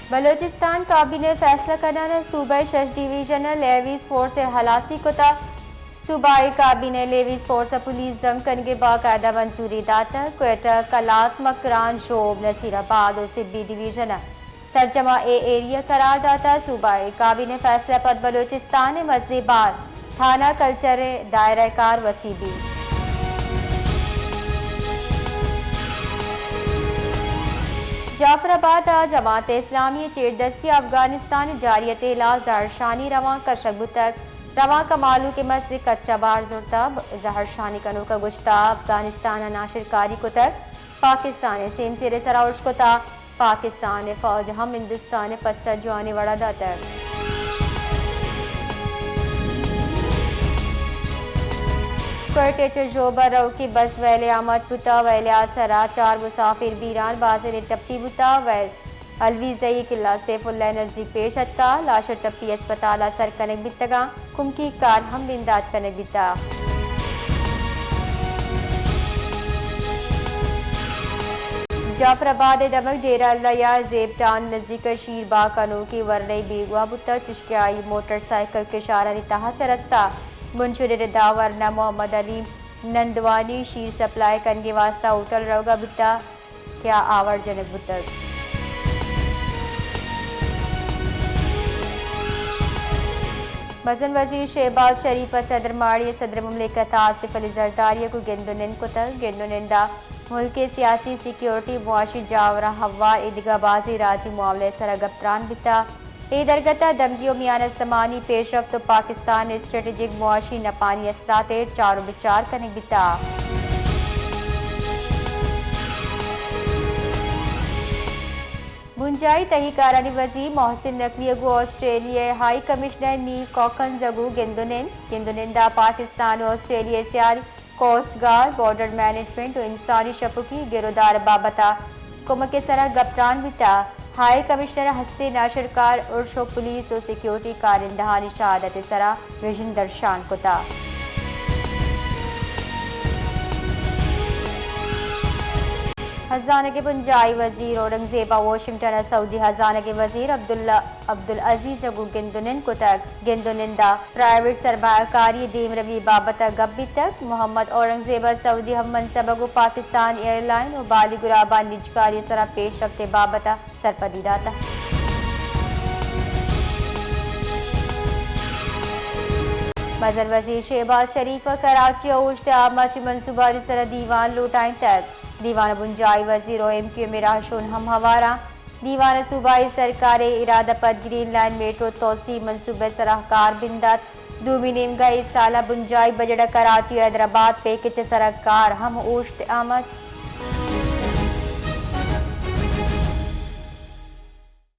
بلوچستان کابینہ ءِ فیصلہ کنان ءَ صوبہ ءِ شش ڈویژن ءَ لیویز فورس ءِ ہلاسی کتگ۔ صوبائی کابینہ ءَ لیویز فورس ءَ پولیس ضم کنگ ءِ باقاعدہ منظوری داتگ۔ کوئٹہ، قلات، مکران، ژوب، نصیر آباد ءُ سبی ڈویژن ءَ سرجم ءَ اے ایریا قرار داتگ۔ صوبائی کابینہ ءِ فیصلہ ءَ پد بلوچستان ءِ مزنیں بار تھانہ کلچر ءِ دائرہ کار وسیع بیت۔ جعفر آباد ءَ جماعت اسلامی ءِ چیردستی ءَ افغانستان ءِ جارحیت ءِ ہلاپ زہرشانی روانک کشگ بوتگ۔ روانک ءَ مہلوک ءِ مزنیں کچ ءَ بار زرتگ۔ زہرشانی کنوک ءَ گوشتگ، افغانستان ءَ ناشرکاری کتگ، پاکستان ءِ سیمسر ءِ سرا ارش کتگ۔ پاکستان ءِ فوج ءَ ہم ہندوستان ءِ پسہ جوانیں وڑ ءَ داتگ۔ کوئٹہ ءَ چہ ژوب ءَ روکیں بس ویل ءَ آماچ بوتگ۔ ویل ءِ آسر ءَ چار مسافر بیران، بازینے ٹپی بوتگ۔ ویل الویزئی قلعہ سیف اللہ ءِ نزیک پیش اتکگ۔ لاش ءُ ٹپی ہسپتال ءَ سر کنگ بیتگ اَنت۔ کمکی کار ہم بندات کنگ بیتگ۔ جعفر آباد ءِ دمگ ڈیرہ اللہ یار زیب ٹاؤن ءِ نزیک ءَ شیر باگ کنوکیں ورنائے بیگواہ بوتگ، چشکہ آئی موٹر سائیکل کشارانی تہا چہ رستگ۔ بنشون ءِ ردا ورنا محمد علی نندوانی شیر سپلائی کنگ ءِ واستہ ہوٹل روگ ءَ بوتگ کہ آ آوار جنگ بوتگ۔ مزن وزیر شہباز شریف ءَ صدر ماڑی ءَ صدر مملکت آصف علی زرداری ءَ گوں گند ءُ نند کتگ۔ گند ءُ نند ءَ ملک ءِ سیاسی، سیکیورٹی، معاشی جاوراں حوا ایدگہ بازیں راجی معاملہ ءِ سرا گپ تران بیتگ۔ اے درگت ءَ دمگی ءُ میان استمانی پیشرفت ءُ پاکستان ءِ اسٹریٹجک معاشی نپانی اثرات ءِ چار ءُ بچار کنگ بیتگ۔ بنجاہی تہی کارانی وزیر محسن نقوی ءَ گوں آسٹریلیا ءِ ہائی کمشنر نیل کاکنز ءَ گوں گند ءُ نند۔ گند ءُ نند ءَ پاکستان ءُ آسٹریلیا ءِ سیال، کوسٹ گارڈ، بارڈر مینجمنٹ ءُ انسانی شپکی گر ءُ دار ءِ بابت ءَ کمک ءِ سرا گپ تران بیتگ۔ ہائی کمشنر ءَ ہستیں ناشرکار ارش ءُ پولیس ءُ سیکیورٹی کارندہانی شہادت ءِ سرا رژن درشان کتگ۔ ہزانگ ءِ بنجاہی وزیر اورنگزیب ءَ واشنگٹن ءَ سعودی ہزانگ ءِ وزیر عبداللہ عبدالعزیز ءَ گوں گند ءُ نند کتگ۔ گند ءُ نند ءَ پرائیویٹ سرمایہ کاری ءِ دیمروی ءِ بابت ءَ گپ بیتگ۔ محمد اورنگزیب ءَ سعودی ہم منصب ءَ گوں پاکستان ایئرلائن ءُ بالی گرابانی نجکاری ءِ سرا پیشرفت ءِ بابت ءَ سرپدی داتگ۔ مزن وزیر شہباز شریف ءَ کراچی ءَ اوشت ءِ آماچی منصوباتی سرا دیوان لوٹائینتگ۔ دیوان ءَ بنجاہی وزیر ءُ ایم کیو ایم ءِ رہشون ہم ہوار اَنت۔ دیوان ءَ صوبائی سرکار ءِ ارادہ پد گرین لائن میٹرو توسیعی منصوبہ ءِ سرا کار بندات۔ دومی نیمگ ءَ اے سال ءِ بنجاہی بجٹ ءَ کراچی حیدرآباد پیکج ءِ سرا کار ہم اوشت آماچ۔